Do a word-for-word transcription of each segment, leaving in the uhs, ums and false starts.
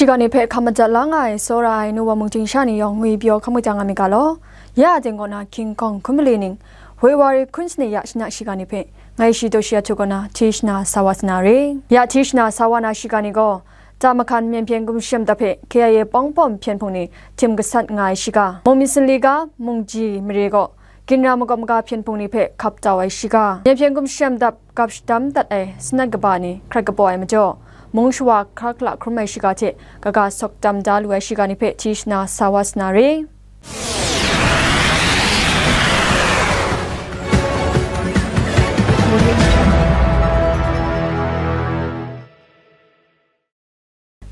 Shiga ni hpe hkam madat la nga ai, tsawra ai nu wa mung ting sha ni yawng ngwi pyaw hkam kajang nga mi ga law. Ya a teng kaw na King Kong hkun mali ning, February hkun shani ya shana shiga ni hpe, ngai shi daw shi a htu kaw na, Tishna sa wa sa na re. Ya Tishna sa wa na shiga ni gaw, ta mahkan Myen Hpyen Gumshem Dap hpe K I A pawng pawng hpyen hpung ni htim gasat nga ai shiga, mung mi sanli ga, mung ji mare gaw, ginra makawp maga hpyen hpung ni hpe hkap tau ai shiga, Myen Hpyen Gumshem Dap gap shadam dat ai sanat kaba ni hkrat kabaw ai majaw, mung shawa hkra hkala hkrum ai shiga hte kaga sawk tam da lu ai shiga ni hpe Tishna sa wa sa na re.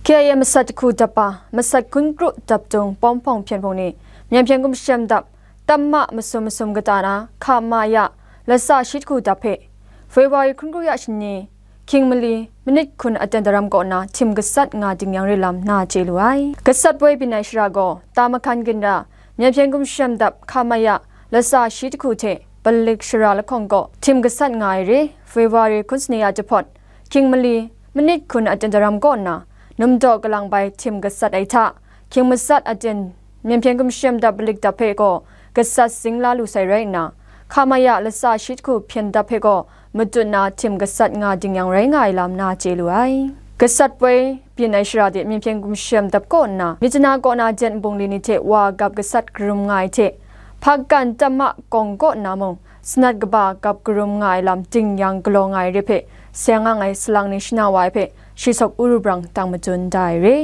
K I A masat jahku dap ba, masat hkun kru dap dung pawng hpawng hpyen hpung ni, Myen Hpyen Gumshem Dap, Tam Ma masum masum kata na, Hka Ma Ya, latsa shi jahku dap hpe, February hkun kru ya shani, hkying mali, minit hkun aten daram kaw na, htim gasat nga ding yang re lam na chye lu ai. Gasat poi byin ai shara gaw, ta mahkan ginra, Myen Hpyen Gumshem Dap, Hka Ma Ya, latsa shi jahku hte, palik shara lahkawng kaw, htim gasat nga ai re, February hkun shani ya jahpawt, hkying mali, minit hkun aten daram kaw nna, num daw kalang bai htim gasat ai hta, hkying masat aten Myen Hpyen Gumshem Dap palik dap hpe gaw gasat zing la lu sai rai nna, Hka Ma Ya latsa shi jahku hpyen dap hpe gaw matut na htim gasat nga ding yang rai nga ai lam na chye lu ai. Gasat poi byin ai shara de Myen Hpyen Gumshem Dap kaw nna, Myitkyina kaw na jen nbungli ni hte wa gap gasat karum nga ai hte, Hpakan Tam Ma Kawng kaw nna mung, sanat kaba gap karum nga ai lam ding yang galaw nga ai re hpe, seng ang ai salang ni shana wa ai hpe, shi sawk uru brang tang madun da ai re.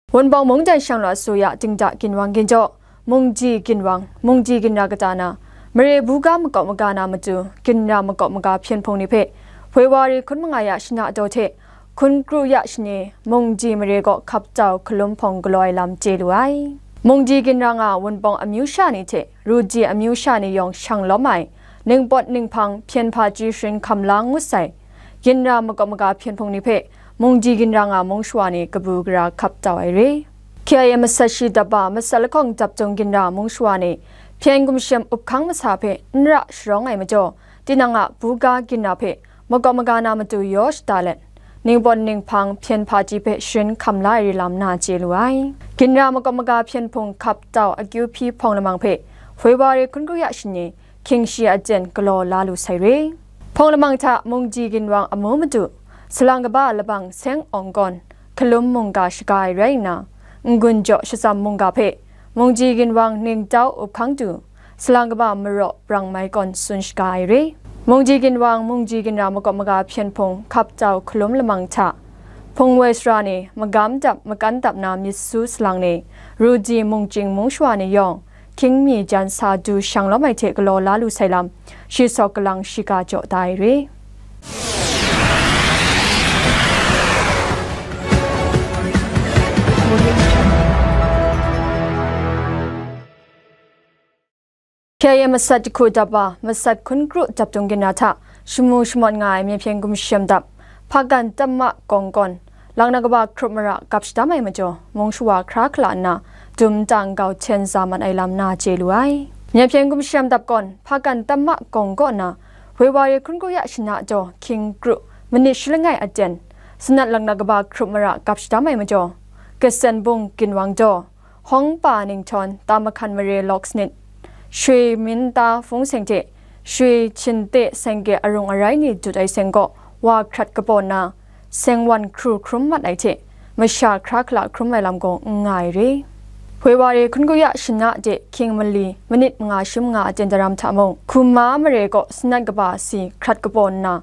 Wunpawng mungdan shang law asuya dingda ginwang ginjaw, mungji ginwang, mungji ginra kata na, mare buga makawp maga na matu, ginra makawp maga hpyen hpung ni hpe, February hkun manga ya shana daw hte, hkun kru ya shani, mungji mare kaw hkap tau hkalum hpawng galaw ai lam chye lu ai. Mungji ginra nga Wunpawng amyu sha ni hte, Ruji amyu sha ni yawng shang lawm ai, ningpawt ninghpang hpyen hpaji sharin hkam la ngut sai, ginra makawp maga hpyen hpung ni hpe, mungji ginra nga mung shawa ni kabu gara hkap tau ai re. K I A masat shi dap ba, masat lahkawng dap dung ginra mung shawa ni, Hpyen Gumshem Up Hkang masa hpe n ra sharawng ai majaw, tinang a buga ginra hpe makawp maga na matu yaw shada let, ningpawt ninghpang hpyen hpaji hpe sharin hkam la ai re lam na chye lu ai. Ginra makawp maga hpyen hpung hkap tau akyu hpyi hpawng lamang hpe, February hkun kru ya shani, hkying shi aten galaw la lu sai re. Hpawng lamang hta mungji ginwang amu madu, salang kaba labang seng awng gawn, hkalum mungga shaga ai rai nna, n-gun jaw shatsam mungga hpe, mungji ginwang ningtau up hkang du, salang kaba maraw brang mai gawn tsun shaga ai re. Mungji ginwang, mungji ginra makawp maga hpyen hpung hkap tau hkalum lamang hta, hpung woi sara ni magam dap makan dap na myit su salang ni, Ruji mungchying mung shawa ni yawng, hkying mi jan sa du shang lawm ai hte galaw la lu sai lam, shi sawk kalang shiga jaw da ai re. K I A masat jahku dap wa, masat hkun kru dap dung ginra hta, shamu shamawt nga ai Myen Hpyen Gumshem Dap, Hpakan Tam Ma Kawng gawn, Lang na kaba hkrup mara gap shadam ai majaw, mung shawa hkra hkala nna, dum tang gau hten za mat ai lam na chye lu ai. Myen Hpyen Gumshem Dap gawn, Hpakan Tam Ma Kawng kaw nna, February hkun kru ya shana jaw, hkying kru, manit shi langai aten, sanat lang na kaba hkrup mara gap shadam ai majaw, Kasen Bung ginwang jaw, Hawng Pa Ninghtawng, Tamahkan Mare Lawk Sanit, Shwe Minta Fung Seng hte Shwe Htin Te Seng Ge arung arai ni dut ai seng kaw wa hkrat kabaw nna, seng wan hkru hkrum mat ai hte, masha hkra hkala hkrum ai lam gaw n nga ai re. February hkun kru ya shana de hkying mali manit manga shim nga aten daram hta mung, Hkuma Mare kaw sanat kaba si hkrat kabaw nna,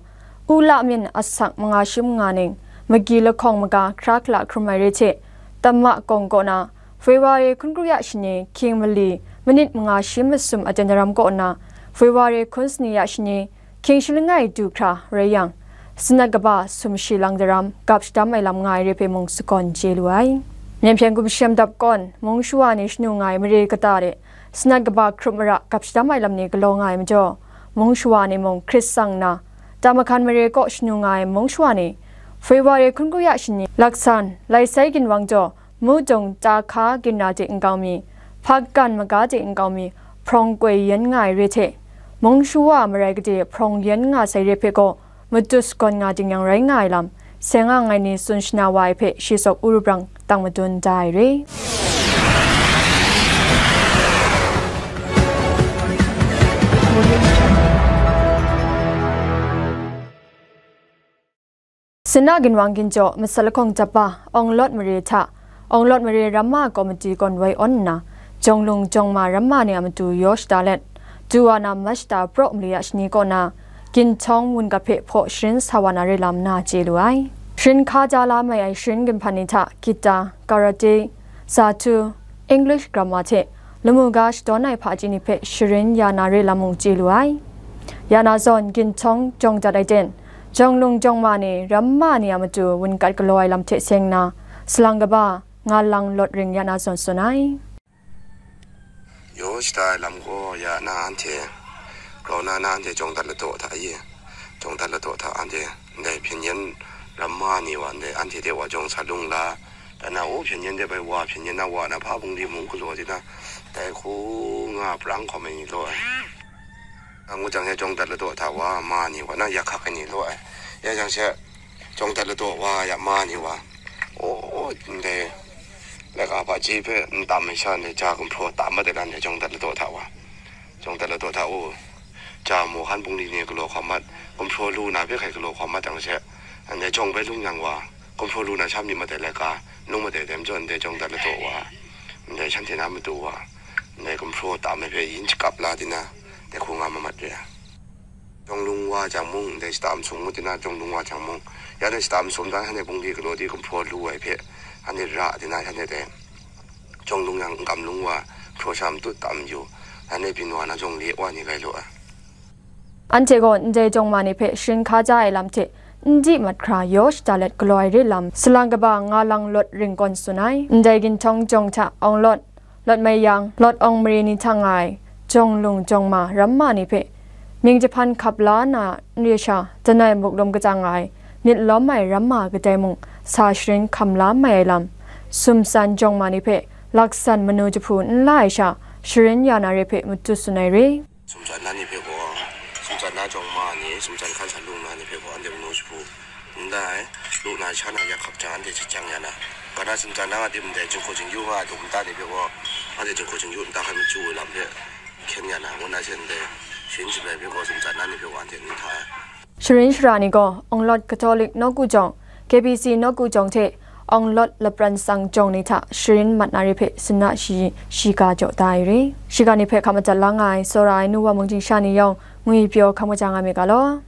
Ula Myin asak manga shim nga ning, magi lahkawng maga hkra hkala hkrum ai re hte, Tam Ma Kawng kaw na, February hkun kru ya shani hkying mali manit manga shi masum aten daram kaw nna, February hkun sani ya shani hkying shi langai du hkra rai yang, sanat kaba sumshi lang daram gap shadam ai lam nga ai re hpe mung sagawn chye lu ai. Myen Hpyen Gumshem Dap gawn, mung shawa ni shanu nga ai mare kata de, sanat kaba hkrup mara gap shadam ai lam ni galaw nga ai majaw, mung shawa ni mung hkrit tsang nna, Tamahkan Mare kaw shanu nga ai mung shawa ni, February hkun kru ya shani, Laksan, Lai Sai ginwang jaw, Mudung Tahka ginra de nkau mi, Hpakan Maga de nkau mi, hprawng koi yen nga ai re hte, mung shawa marai gade hprawng yen nga sai re hpe gaw, matut sagawn nga ding yang rai nga ai lam, seng ang ai ni tsun shana wa ai hpe shi sawk u rubrang tang madun da ai re. Sina ginwang ginjaw masat lahkawng japa Awng Lawt mare hta, Awng Lawt mare ramma kawmiti gawn woi awn nna, jawng lung jawng ma ramma ni a matu yaw shada let, du wa na mat shada praw mali a shani kaw na, ginhtawng wun gat hpe hpaw sharin sa wa na re lam na chye lu ai. Sharin hkaja la mai ai sharin ginhpan ni hta guitar, karate, zathu, English grammar hte lamu ga shadawn ai hpaji ni hpe sharin ya na re lam mung chye lu ai. Ya na zawn ginhtawng jawng dat ai ten, jawng lung jawng ma ni, ramma ni a matu wun gat galaw ai lam hte seng na, salang kaba nga lang lawt ring ya na zawn tsun ai. Yaw shada ai lam gaw ya na anhte, grau na na anhte jawng dat ladaw hta i, jawng dat ladaw hta anhte, ndai hpyen yen ramma ni wa ndai anhte de wa jawng sa lung la, dan na u hpyen yen de bai wa hpyen yen na wa na hpa bungli mung galaw di na, dai hku nga prang hkawm ai ni law ai. Ngu jang ya jawng dat ladaw hta wa ma ni wa na yak hkak ai ni law ai. Ya jang she jawng dat ladaw wa ya ma ni wa. O, o, ndai, laika hpaji hpe n tam ai sha ndai ja gumhpraw tam mat ai lam ndai jawng dat ladaw hta wa. Jawng dat ladaw hta u. Ja mawhkan bungli ni galaw hkawm mat, gumhpraw lu na hpe hkai galaw hkawm mat jang she, ndai jawng bai lung yang wa, gumhpraw lu na sha myit mat ai laika, lung mat ai dem jaw ndai jawng dat ladaw wa, ndai shanhte na matu wa, ndai gumhpraw tam ai hpe yin shakap la di na, dai hku nga mamat re ai. Jawng lung wa jang mung, ndai shata masum ngu di na, jawng lung wa jang mung, ya dai shata masum dan, shanhte bungli galaw di gumhpraw lu ai hpe, shanhte ra di na, shanhte dai jawng lung yang n kam lung wa, hpraw sha matut tam yu, shanhte byin wa na jawng le wa ni rai lu ai. Anhte gaw ndai jawng ma ni hpe sharin hkaja ai lam hte n di mat hkra yaw shada let galaw ai re lam, salang kaba nga lang lawt ring gawn tsun ai. Ndai ginhtawng jawng hta Awng Lawt, Lawt Mai Yang, Lawt Awng Mare ni hta nga ai, jawng lung jawng ma ramma ni hpe, mying jahpan hkap la na n re sha, langai muk lum kachyang nga ai, myit lawm ai ramma kadai mung sa sharin hkam la mai ai lam, sumtsan jawng ma ni hpe, laksan manu jahpu n la ai sha, sharin ya na re hpe matut tsun ai re. Sumtsan na ni hpe gaw, sumtsan na jawng ma ni, sumtsan hkan san lung na ni hpe gaw, anhte manu jahpu n da ai, lu na sha na yak hkap jang, anhte jahkyang ya na. Kaw na sumtsan na nga tim ndai jinghku jingyu nga ai htum nta ni hpe gaw, anhte jinghku jingyu nta hkan machyu ai lam hpe hkyen ya na, ngu na she ndai sharin sharai hpe gaw, sumtsan na ni hpe gaw, anhte n hta ai. Sharin shara ni gaw, Awng Lawt Katolik nawku jawng, K B C nawku jawng hte, Awng Lawt lapran tsang jawng ni hta sharin mat na re hpe, suna shi, shiga jaw da ai re. Shiga ni hpe hka madat la nga ai, tsawra ai nu wa mung htingsa ni yawng, ngwi pyaw hkam kaja nga myit ga law.